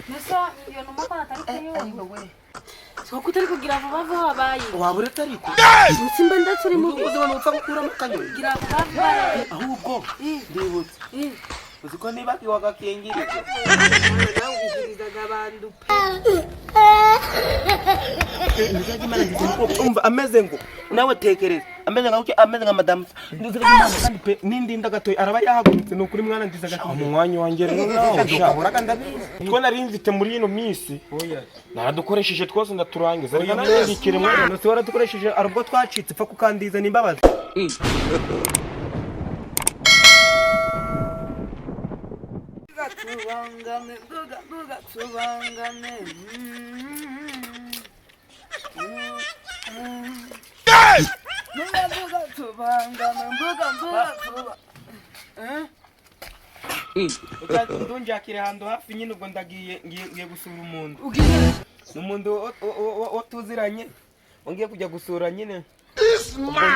Mbese iyo numa ko atari kuyumva. Siko utari kugira vuba vuba wabaye. Waba uretse ariko. Simba ndetse uri mubi. Uzi ngo upfa gukuramo akanyoni. Gira vuba vuba. Ahubwo ndibutse. Uzi ko nibagiwe agakingirizo. Nawe ugirizaga abantu pe. Umva ameze ngo nawe tekereza ameze nka kuki ameze nka madamu kandi pe n'indinda gatoya araba yahagurutse. Ni ukuri mwana ndiza gatoya. Mu mwanya wanjye rero nawe sha. Ukaburaga ndabizi. Two nari mfite muri ino minsi naradukoresheje twose ndaturangiza, reka nanjye ndikire mwana. None se waradukoresheje ari ubwo twacitse pfa kukandiza n'imbabazi. Tubangane duga duga tubangane. Duga duga tubangane duga duga tuba. Ndunjakire ahantu hafi nyine, ubwo ndagiye ngiye gusura umuntu. Ugiye? Ni umuntu wo tuziranye ngiye kujya gusura nyine,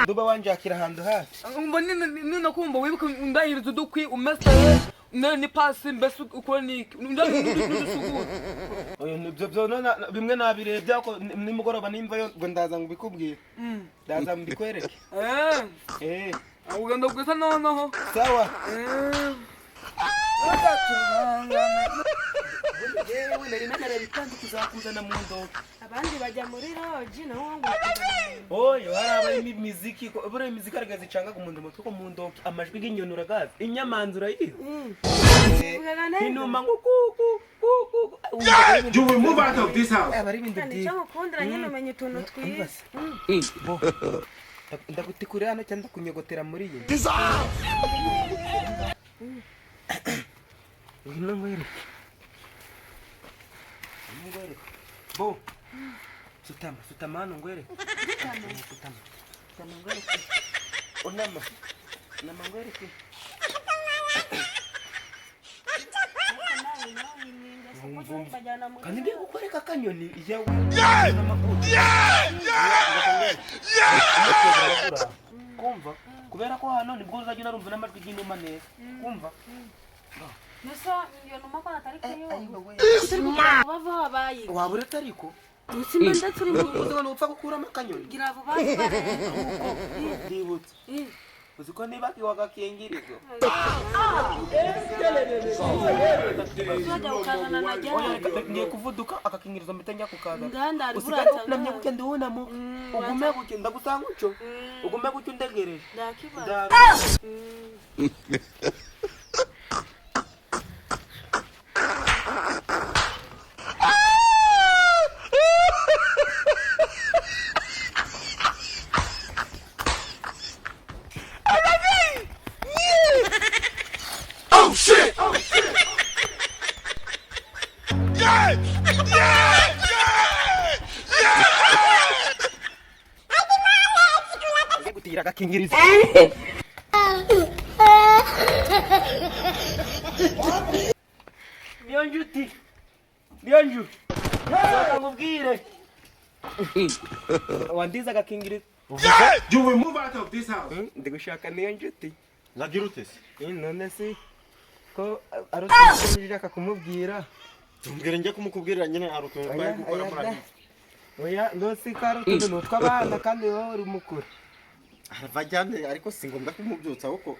nduba wanjakira ahantu hafi. Umva nino kumva wibuka ndahiriza udukwi umese ni pasi mbese ukora niki ndahiriza. Oya, nibyo byo bimwe nabirebye ariko nimugoroba nimvayo ngo ndaza ngo mbikubwire, ndaza mbikwereke. Eh. Eh. Ugenda gusa noneho. Sawa. Eh. Duga tubangane. Yewe, nari nanarebye kandi kuzakuzana mu ndobo. Abandi bajya muri lodge naho ngo. Oyo hari abarimo imiziki buriya imiziki aragaza icangaga umuntu umutwe ko mu ndobo amajwi y'inyoni uragazi, inyamanza urayiha. Uvugaga neza. Inuma ngo kuku kuku. You will move out of this house. Aba ari ibintu Nicyo byiza. mukundira nyine umenya utuntu twiza. Bo ndagutikura hano cyangwa ndakunyogotera muri iyi. Ngwino nkwereke. Ngwino nkwereke. Bo sutama, sutama hano ngwereke. Sutama, sutama ngwereke. Unama, unama ngwereke. Bajyana muri Kandi ngiye kukwereka akanyoni iyawe. Kumva kubera ko hano nibwo uzajya unarumva n'amajwi y'inuma neza, kumva. Mbese iyo numa ko atari kuyumva. Utari kugira vuba vuba wabaye. Waba uretse ariko. Simba ndetse uri mubi. Uzi ngo upfa gukuramo akanyoni. Gira vuba vuba. Ndibutse, uzi ko nibagiwe agakingirizo. Uzajya ukazana na Oya, jyana. Ngiye kuvuduka agakingirizo mpita njya kukazana. Nganda ari Usigare buransanga. wunamye gutya, ndiwunamo ugume gutya, ndagusanga utyo ugume gutya undegereje. Ndakibaza. Oh shit! Ngiye gutira agakingirizo. Niyo njuti, niyo nju reka nkubwire, wandiza agakingirizo. You will move out of this house. Ndi gushaka niyo njuti. Nagira ute se? None si ko ari utuntu ushaka kumubwira? Tumbwire njye kumukubwirira nyine, hari utuntu twari gukora Oya, muri da. Oya, ndosi ko ari utuntu ni utw'abana kandi wowe uri mukuru. Arava ajyane ariko si ngombwa kumubyutsa kuko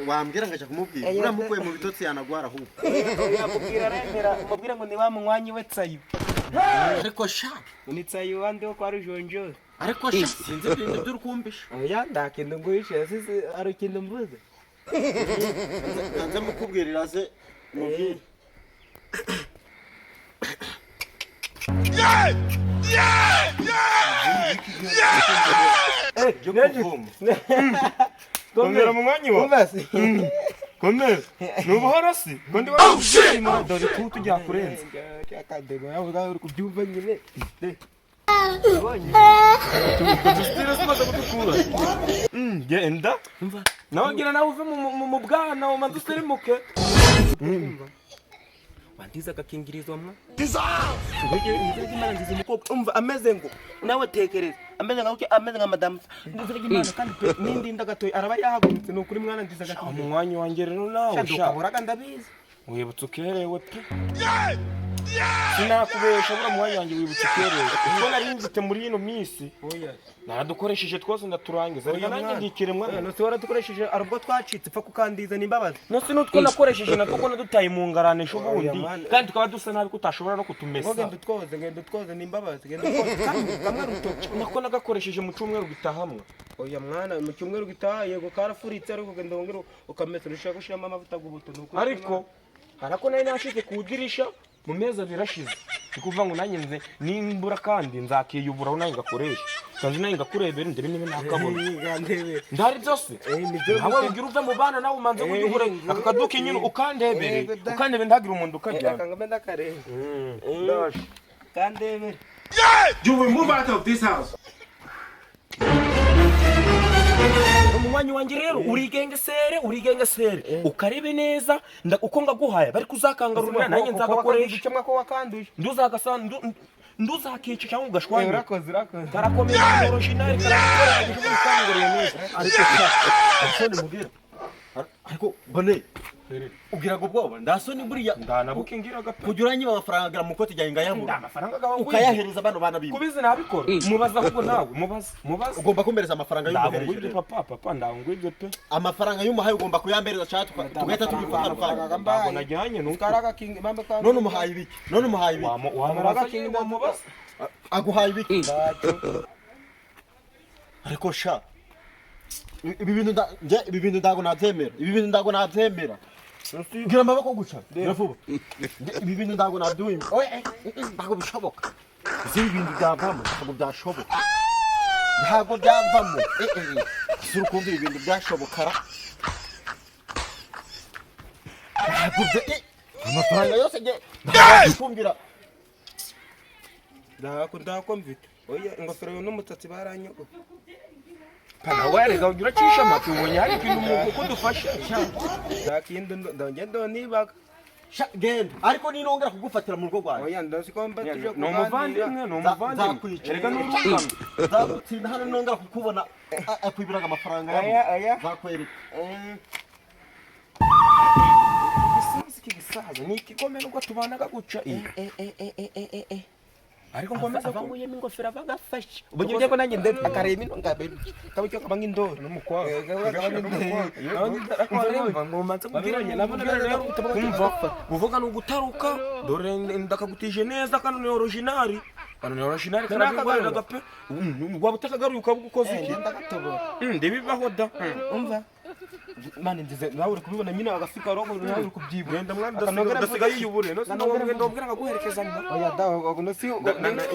wambwira ngajya kumubwira. Oya, Uriya mukuye mu bitotsi yanagwara ahubwo. Oya, mubwira aremera, mubwira ngo ni wa munywanyi we Tsayo. Ariko sha. Ni Tsayo wandi wo kwa Rujonjori. Ariko sha, sinzi ibintu by'urukumbisha. Oya, nta kintu nguhishe, sisi hari ikintu mvuze. Nze mukubwirira ze mubwire. Byo kuvoma. Komera mu mwanya wa. Umva se. Komera. Ni ubuhoro si? Ngo ndi wa dore tu tujya kurenza. Akadego yawe ubwawe uri kubyumva nyine. Dusitire simaze kudukura. Genda. Nawe gira nawe uve mu bwana umanze usirimuke. Wandiza agakingirizo mwa. Nzajya nziza umukobwa umva ameze ngo nawe tekereza ameze nka kuki ameze nka madamu nzajya Imana kandi pe n'indinda gatoya araba yahagurutse. Ni ukuri mwana ndiza gatoya. Mu mwanya wanjye rero nawe sha. Ukaburaga ndabizi. Wibutse ukerewe pe, sinakubesha, buriya mwanya wanjye wibutse ukerewe kuko nari nzite muri ino minsi. Oya. Naradukoresheje twose ndaturangiza. Reka nanjye Mwana. ndi ikiremwa. Oya, nose waradukoresheje, ari ubwo twacitse, pfa kukandiza n'imbabazi. Nose n'utwo nakoresheje natwo ko nadutaye mu ngaranisho Oya, ubundi mwana. kandi tukaba dusa nabi ko utashobora no kutumesa. Ngo genda utwoze, genda utwoze n'imbabazi, genda utwoze kamwe kamwe rutoki. Nako nagakoresheje mu cyumweru gitahamwe. Oya mwana, mu cyumweru gitaha yego karafuritse, ariko genda wongere ukamesa, ushaka gushiramo amavuta gubuto nuko. Ariko harako nari nashize ku idirisha mu mezi 2 ashize, ni kuvuga ngo nanjye nze nimbura kandi nzakiyuburaho nanjye ngakoresha, kanzi nanjye ngakurebera ndebe niba nakabona. Ngandebe. Ndari byose. Nibyo. Nawe ugira uve mu bana, nawe umanze wiyubure aka kaduka nyine ukandebere. Da. Ukandebere ntagire umuntu ukajyana. Akangame ndakareba. Ndaje. Kandebere. You will move out of this house. Umunywanyi wanjye rero urigengesere, urigengesere, ukarebe neza uko ngaguhaye bari kuzakangarurira nanjye nzagakoresha. Icyo mwako wakanduje. Nduzagasa nduzakica cyangwa ugashwanyura. Urakoze, urakoze. Karakomeye, ni original, karakora kanguriye neza. Ariko sha, asoni mubwira, ariko bone ugira ngo ubwoba ndasoni buriya. Ndanabukingira gape. Kujya uranyiba amafaranga agira mu koti ryawe ngayabura. Amafaranga gawe Ukayahereza bano bana biwe. Kubizi nabikora, mubaza ahubwo nawe, mubaza, mubaza. Ugomba kumpereza amafaranga Ntabwo y'umuhereje ngwibye rero. papa, papa, ntabwo ngwibye pe. Amafaranga y'umuhaye ugomba kuyampereza cyangwa tugahita tubifata rukanya. Ntabwo najyanye nuko. Karaga king bambe ka. None umuhaye ibiki? None umuhaye ibiki? Wamubaza nyine, wamubaza. Aguhaye ibiki? Ariko sha, ibi bintu nje ibi bintu ntago nabyemera, ibi bintu ntago nabyemera. Gira amaboko guca, gira vuba. Nje ibi bintu ntago nabyumva. Oya, ntago bishoboka. Ese ibi bintu byavamo? Ntago byashoboka, ntago byavamo. Ese uri kumva ibi bintu byashoboka ra? Ntago bya amafaranga yose nge ntago kumbwira. Ndako ndako mvite. Oya, ingofero yo n'umutsatsi baranyogo. Pana werega ugira ucisha amatu, ubonye hari ikintu mu kudufasha. Ndakindi ndongendo nibaga. Sha, genda, ariko ninongera kugufatira mu rugo rwanjye. Oya, ndasikomba tuje. Ni umuvandimwe, ni umuvandimwe. Nzakwica. Erega ni urungano. Nzagutsinda hano ninongera kukubona akwibiraga amafaranga Oya, yabo. oya. Nzakwereka. Igisaza, iki gisaza ni ikigome nubwo tubanaga guca iyi, ariko nkomeza ko Avanguyemo ingofero avagafashe. Ubu ngiye ko nanjye ndebe akareba ino ngabe. Kaba cyo kaba nk'indoro. N'umukwabu. Kumva. Kuvuga ni ugutaruka, dore ndakagutije neza. Kano ni original, kano ni original, karabigwarira gape. Waba utakagaruye ukaba ukoze iki? Ndibibaho da. Umva. Mani nzize nawe uri kubibona nyine agasuka rogo, nawe uri kubyibuha. Genda mwana, ndasiga yiyubure no sinongera ndobwira ngaguherekeza mwa. Oya da, no si.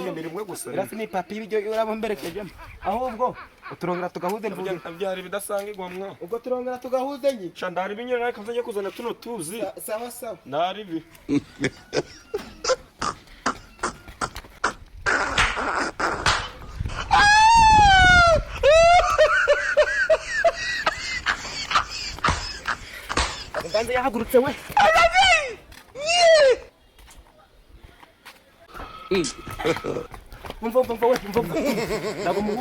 Iyo ni rimwe gusa. Irasi ni papi y'ibyo urabomberekejemo. Ahubwo uturongera tugahuze mvuge. Byari bidasangirwa mwa. Ubwo turongera tugahuze nyi. Sha, ndari binyere ariko nzajya kuzana tuno tuzi. Sawa sawa. Ndari bi. Nganze yahagurutse we. Umva, umva, umva we, umva, umva.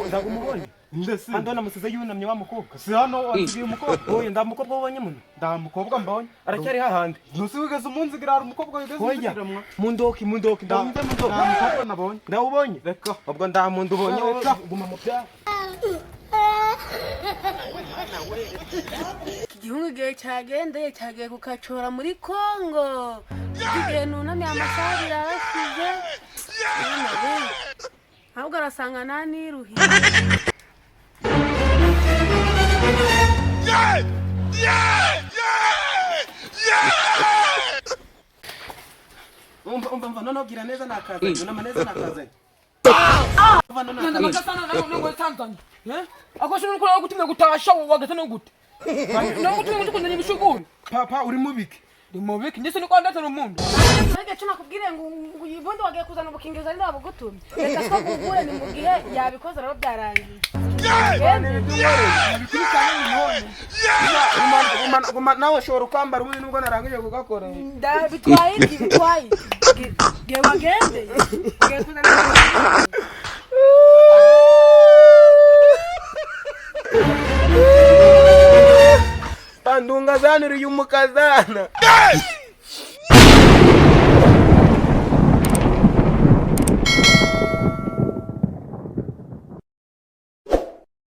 Ntabwo mubonye. Ndetse. Hano namusize yunamye wa mukobwa. Si hano wasigaye umukobwa? Oya, nda mukobwa wabonye muno. Nta mukobwa mbonye. Aracyari hahandi. Ntusi wigeze umunzigira? Hari umukobwa wigeze Oya, unzigira mwa? mundoki, mundoki, ndawumve mundoki. Nta mukobwa nabonye. Ndawubonye. Reka. Ubwo nda muntu ubonye wowe Reka. guma mu byawe. Iki gihungu igihe cyagendeye cyagiye kukacora muri Kongo. Igihe nunamye amasaha 2 arashize. Mwana we, ahubwo arasanga naniruhiye. Umva, umva, umva, noneho gira neza nakazanye. Unama neza nakazanye. Umva, noneho Nanda nakazanye. makasana nawe ngo Tanzania. Eh? Akosho nuko nagutumye gutasha wagata no gute. Nagutumye gutukunda n'ibishuguri. Papa uri mubiki. Ndi mubiki ndetse niko ndatana umuntu. Mbega cyo nakubwire ngo ubundi wagiye kuzana ubukingirizo ari nabugutumye. Reka two kugure ni mu gihe yabikoze rero byarangiye. Guma nawe ushobora ukambara ubundi nubwo narangije kugakora. Bitwaye iki? Bitwaye iki? Gihe wagendeye. Ugiye kuzana ubukingirizo. Pandunga zanuriye umukazana.